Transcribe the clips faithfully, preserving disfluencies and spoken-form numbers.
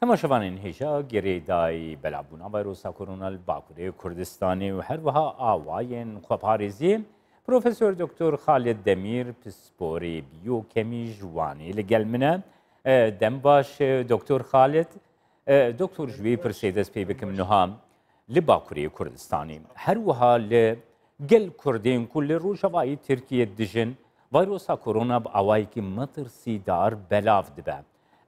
Temaşevanên hêja girêdayî belavbûna vayrosa korona li Bakurê Kurdistanê û her wiha awayên xweparêziyê, Profesor Doktor Xalid Demîr, pisporê biyokemî ji Wanê li gel min e. E, dem baş, e, Doktor Xalid. E, Doktor, ji wê pirsê dest pê bikim niha. Li Bakurê Kurdistanê, her wiha li gel Kurdên ku li rojavayê Tirkiyê dijin, vayrosa korona bi awayekî metirsîdar belav dibe.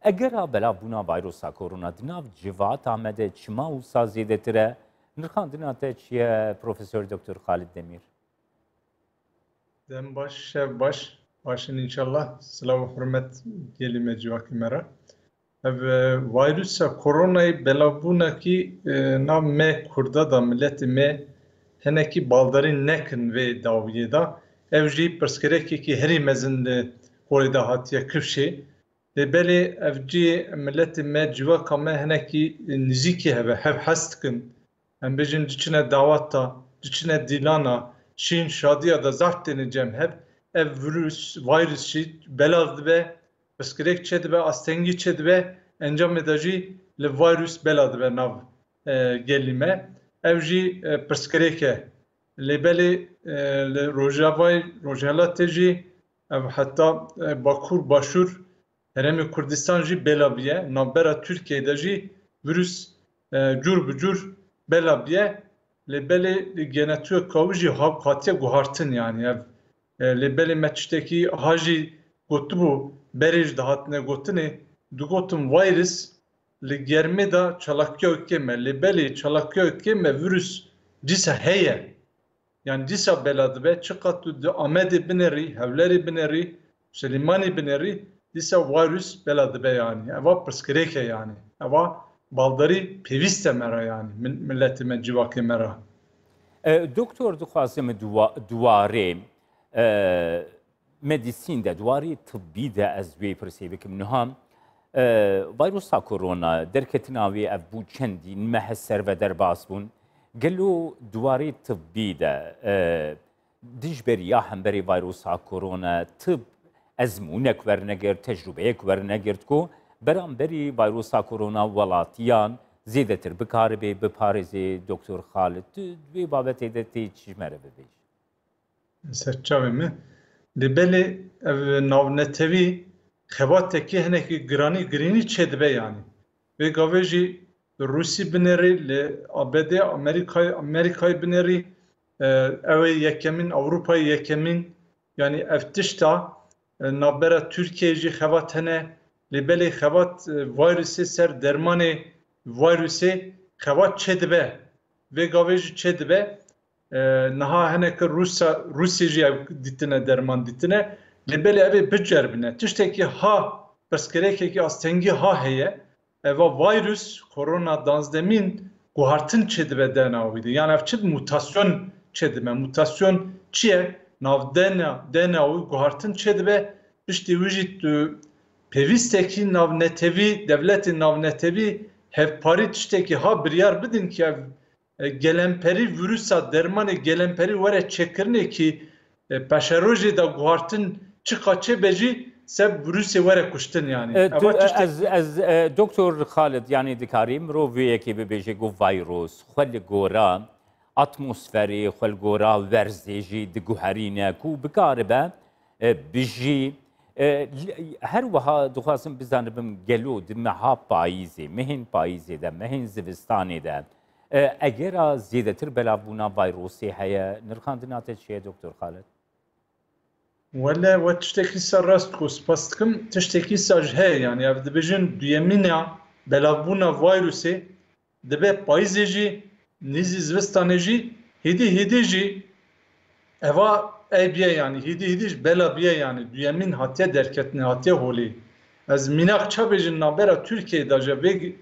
Egera belavbûna vayrosa korona di nav civata me de çima wisa zêdetir e? Nirxandina te çi ye, Profesor Doktor Xalid Demîr? Dem baş, şev baş. Baş in înşallah. Silav û hurmet gelî me, civakê me re. Ev, e, vayrusa koronayê belavbûnekî, e, nav me Kurda da, miletê me hinekî baldarî nekin vê dawiyê de. Ev jî pirsgirêkekî herî mezin li holê de hatiye kifşê. Lê belê ev cî miletê me, civaka me hinekî nizîkî hev e, hev hez dikin. Em bêjin diçine daweta, diçine dîlana, şîn şadiya de zaf têne cem hev. Ev virus, virus jî belav dibe, pirsgirêk çêdibe, astengî çêdibe, encamê de jî li virus bela dibe nav, e, gelî me. Ev jî, e, pirsgirêk e. Lê belê, e, li Rojavayê, Rojhelatê jî ev heta, e, Bakur, Başûr, Herêmê Kurdistan jî bela biye. Navbera Tirkiyeyê de jî virus, e, cûr bi cûr bela biye. Lê belê genetûyê kawî jî ha-, hatiye guhartin, yanî ev, e, lê belê me tiştekî ha jî gotibû, berê jî dihatine gotinê, digotin virus li germê de çalakiya kêm e. Lê belê çalakiya kêm e, virus dîsa heye. Yani dîsa bela dibe, çiqas tu di Amedê binerî, Hewlerê binerî, Silêmanî binerî, dîsa virus bela dibe yani. Eva pirsgirêk e yani. Eva baldarî pêwîst e me re yani. Min-, miletê me, civakê me re. E, doktor, dixwazim dua-, duwarê, e, medîsîn de, di warê tibbî de ez wê pirsê bikim. Niha, e, vayrusa korona, derketina wê ev bû çendîn meh ser ve derbas bûn. Gelo di warê tibbî de, e, dijberiya hemberî vayrusa korona tib ezmûnek wernegirt, tecrûbeyek wernegirt ku beramberî vayrusa korona welatiyan zêdetir bikaribe biparêze? Doktor Xalid, tu di wê babetê de tê çi ji me re bibêjî? Serçavê me. Lê belê ev navnetewî xebatekî hinekî giranî, girînî çêdibe yanî. Vê gavê jî li Rûsî binerî, li A B D, Amerîkayê, Amerîkayê binerî, e, ew ê yekemîn, Ewropayê yekemîn, yanî ev tişta, e, navbera Tirkiyeyê jî xebat hene. Lê belê xebat, e, vayrusa ser dermanê vayrusa xebat çêdibe. Vê gavê jî çêdibe. E, niha hineke Rûsa-, Rûsya jî ev dîtine, derman dîtine. Lê belê ev ê biceribine. Tiştekî ha, pirsgirêkekî astengî ha heye. Eva virus, korona danzdemîn, guhartin çêdibe D N A wî de. Yani ev çi mutasyon çêdibe? Mutasyon çi ye? Nav D N A, D N A wî guhartin çêdibe. Piştî wî jî tu pêwîstekî navnetewî, dewletê navnetewî hevparî tiştekî ha biryar bidin ki ev e, gelemperî, vîrusa dermanê gelemperî were çêkirinê kî, e, peşerojê de guhartin çiqa çêbe jî seb vîrusê were kuştin yanî. E, tu, Eva tiştek- ez, ez, e, Doktor Xalid, yanî dikarî mirov vê yekê bibêje ku vayros xwe li gora atmosferê, xwe li gora werzê jî diguherîne ku bikaribe, e, bijî. E, l-, her wiha dixwazim bizanibim gelo di meha payîzê, mehên payîzê de, mehên zivistanê de, e, egera zêdetir belavbûna vayrosê heye, nirxandina te çi ye, Doktor Xalid? Wele, we tiştekî ser rast ku spas dikim, tiştekî sa jî heye, yanî ev dibêjin duyemîna belavbûna vayrosê dibe payîzê jî, nîzî zivistanê jî, hêdî hêdî jî eva ey biye yanî, hêdî hêdî jî bela biye yanî, duyemîn hatiye derketinê, hatiye holê. Ez mînak ça bêjin navbera Tirkiyeyê de jî vê,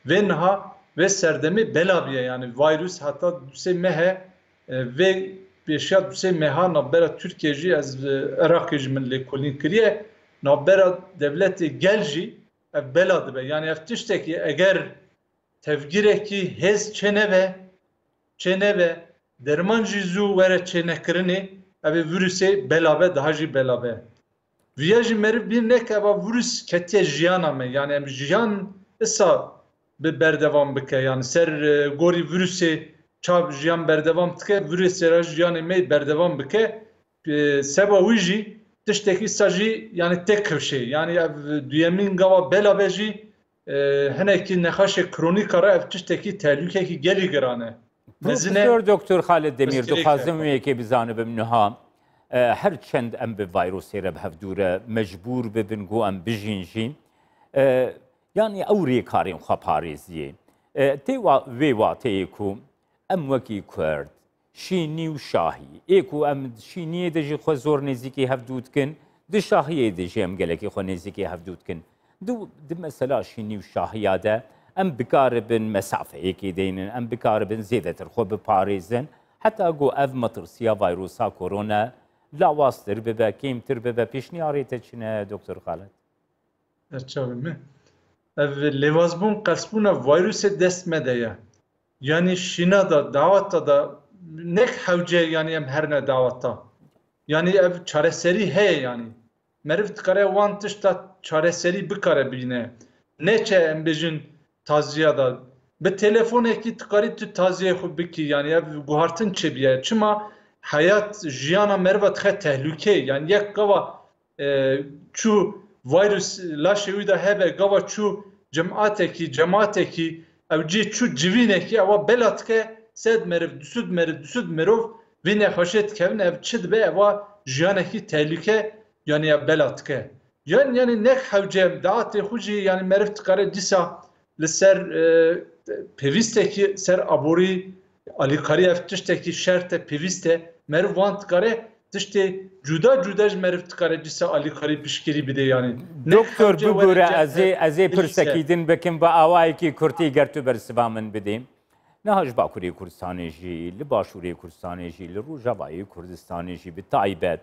vê niha, vê serdemê bela biye yanî, vayrus heta du sê mehe, e, vê pêşiya du sê meha navbera Tirkiyeyê jî ez, e, Iraqê jî min lêkolîn kiriye, navbera dewletê gel jî ev bela dibe. Yanî ev tiştekî eger tevgîrekî hêz çênebe, çênebe, derman jî zû were çênekirinê, ev ê vîrusê bela be, daha jî bela be. Viya jî meriv bîr neke, eva vîrus ketiye jiyana me. Yanî em jiyan isa bi berdewam bike. Yani ser e, gorî virusê çav jiyan berdewam dike, virusê re jiyanê me berdewam bike. E, seba wî jî tiştekî sa jî yani tê kifşê. Yani ev duyemîn gava bela be jî e, hinekî nexaşê kronîka re ev tiştekî tehlûkekî gelî giran e. Mezin e. Profesor Doktor Xalid Demîr, pirsgirêk dixwazim heye. Wê yekê bizanibim niha, e, her çend em bi vayrosê re bi hevdû re mecbûr bibin ku em bijîn jî, e, yanî ew rêkarên xweparêziyê, e, tê wa-, wê wateyê ku em wekî Kurd, şînî û şahî, ê ku em di şîniyê de jî xwe zor nêzîkî hevdû dikin, di şahiyê de jî em gelekî xwe nêzîkî hevdû dikin. Di, di mesela şînî û şahiya de em bikaribin mesafeyekê deynin, em bikaribin zêdetir xwe biparêzin, heta ku ev metirsiya vayrosa korona lawaztir bibe, kêmtir bibe. Pêşniyarê te çi ne, Doktor Xalid? Ser çavê me. Ev lêvazbûn qelsbûna vayrusê dest me de ye. Yanî şîna da, daweta da nek hewce yanî em herine daweta. Yanî ev çareserî heye yanî. Meriv dikare wan tişta çareserî bikare bîne. Neçe em bêjin taziya da. Bi telefonekî dikarî tu taziyê xwe bikî, yanî ev guhartin çêbiye. Çima heyat jiyana meriva dixe tehlûkeyê. Yanî yek gava e, çû vayrus laşê wî de hebe, gava çû cematekî, cematekî, ew cî çû civînekî, ewa bela dike, sed meriv, du sed meriv, du sed mirov vî nexweşê dikevin, ev çi dibe, ewa jiyanekî tehlûke, yanî ev bela dike. Yan, yanî nek hewce em daatê xwe jî, yanî meriv dikare dîsa li ser, e, pêvîstekî ser aborî alîkarî ev tiştekî şert e, pêvîst e. Meriv wan dikare tiştê cuda cuda ji meriv dikare dîsa alîkarî piştgirî bide yanî. Ne Doktor, hewce bibûre, were ez ê, cem ez ê pişt e. Pirsekî din bikim, bi awayekî kurtî ger tu bersiva min bidî. Niha ji Bakurê Kurdistanê jî, li Başûrê Kurdistanê jî, li Rojavayê Kurdistanê jî bi taybet,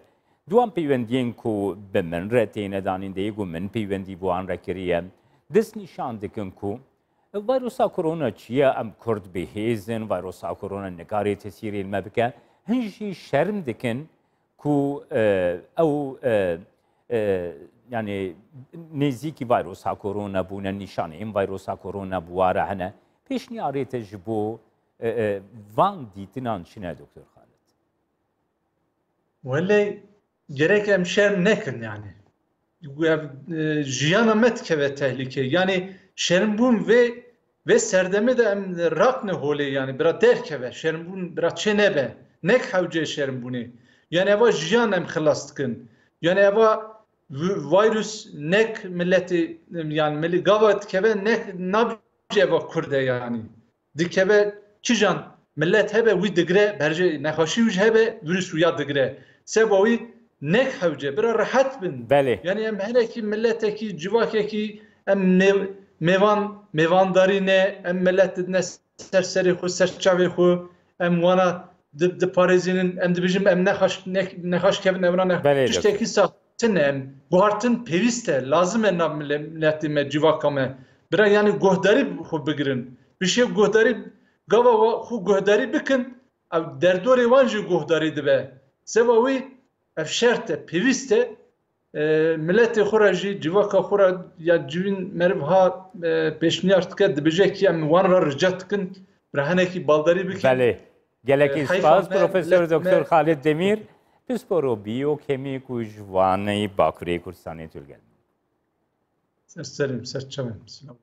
di wan peywendiyên ku bi min re têne danîn, de yê ku min peywendî bi wan re kiriye, dest nîşan dikin ku Vayrusa korona çi ye? Em Kurd bêhêz in, vayrusa korona nikarê tesîrê li me bike. Hin jî şerm dikin ku, e, ew, e, e, yani nêzîkî vayrusa korona bûne, nîşaneyên vayrusa korona bi wa re hene. Pêşniyarê te ji bo, e, e, van dîtinan çi ne, Doktor Xalid? Welê gerek em şerm nekin yani. Ev, e, jiyana me dikeve tehlike. Yani şermbûn vê, vê serdemê de em rakne holê yani bira derkeve. Şermbûn bira çê nebe. Nek hewce şermbûnê. Yani eva jiyan em xilas dikin. Yani eva v-, virus nek milletê, yani milli gava dikeve nek nabje eva Kurd e yani. Dikeve kîjan millet hebe wî digire, berjê nexweşî wî jî hebe, vîrus wî ya digire. Seba wî nek hewce, bira rehet bin. Belê. Yani em herekî milletekî, civakekî, em mêv-, mêvan, mêvandarî ne, em millet didine ser serê xwe, ser çavê xwe, em wana di-, diparêzînin, em dibêjin em nexweş, ne-, nexweş kevin, evra ne-, Belê, tiştekî doktor. Sa tine em. Guhartin pêwîst e, lazim e nav mile-, miletê me, civaka me. Bira yani guhdarî xwe bigirin. Bişê guhdarî, gava wa-, xwe guhdarî bikin, ev derdorê wan jî guhdarî dibe. Seba wî ev şert e, pêwîst e. E, miletê xwe re jî, civaka xwe re ya civîn meriv ha, e, pêşniyar dike, dibêje ki em wan re rica dikin, bira hinekî baldarî bikin. Belê. Gelekî E, heyfa spas, me, Profesor milet me. Doktor Xalid Demîr, psîkolog, biyokemîk û ji wanê Bakurê Kurdistanê tu li gel me. Ser serê min, ser çavê min. Silav.